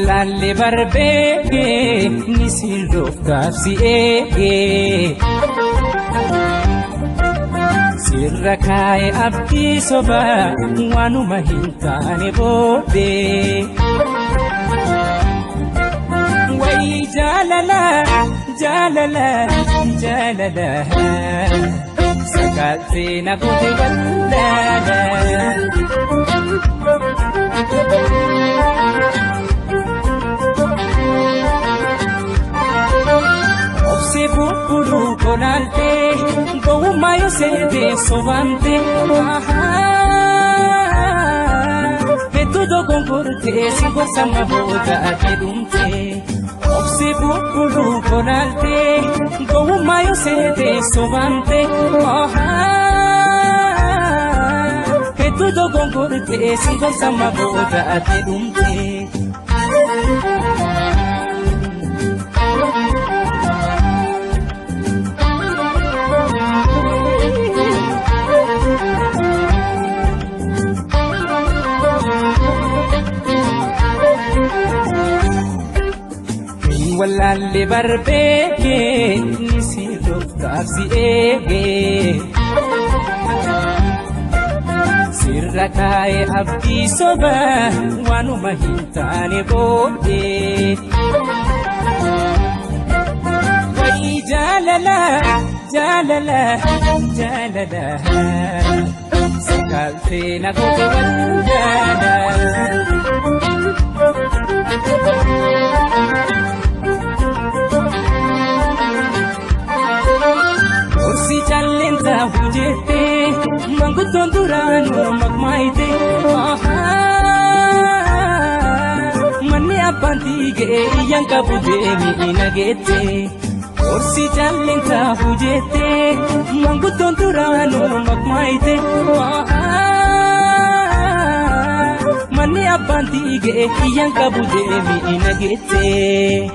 Wallaalle barbeekee ni sirrooftaaf si eegee. Sirra kaa'e abdii sobaa waanuma hin taane booddee. Wayii jaalala jaalala jaalala sakaaltee na goote wallaala. Obsee bubbuluu kolaaltee gowwummaa yoo seetee sobaamtee hedduu dogonkortee si gorsama booda ati dhumtee. Obsee bubbuluu kolaaltee gowwummaa yoo seetee sobaamtee hedduu dogonkortee si gorsama booda ati dhumtee. Wallaalle barbeekee ni sirrooftaaf si eegee. Sirra kaa'e abdii sobaa waanuma hin taane booddee. Wayii jaalala jaalala jaalala sakaaltee na goote wallaala. Gorsi calleensaa hojjettee manguddoon duraanuu maqmaayitee manni abbaan diigee iyyaan qabu deemii nageettee. Gorsi calleensaa hojjettee manguddoon duraanuu maqmaayitee manni abbaan diigee iyyaan qabu deemii nageettee.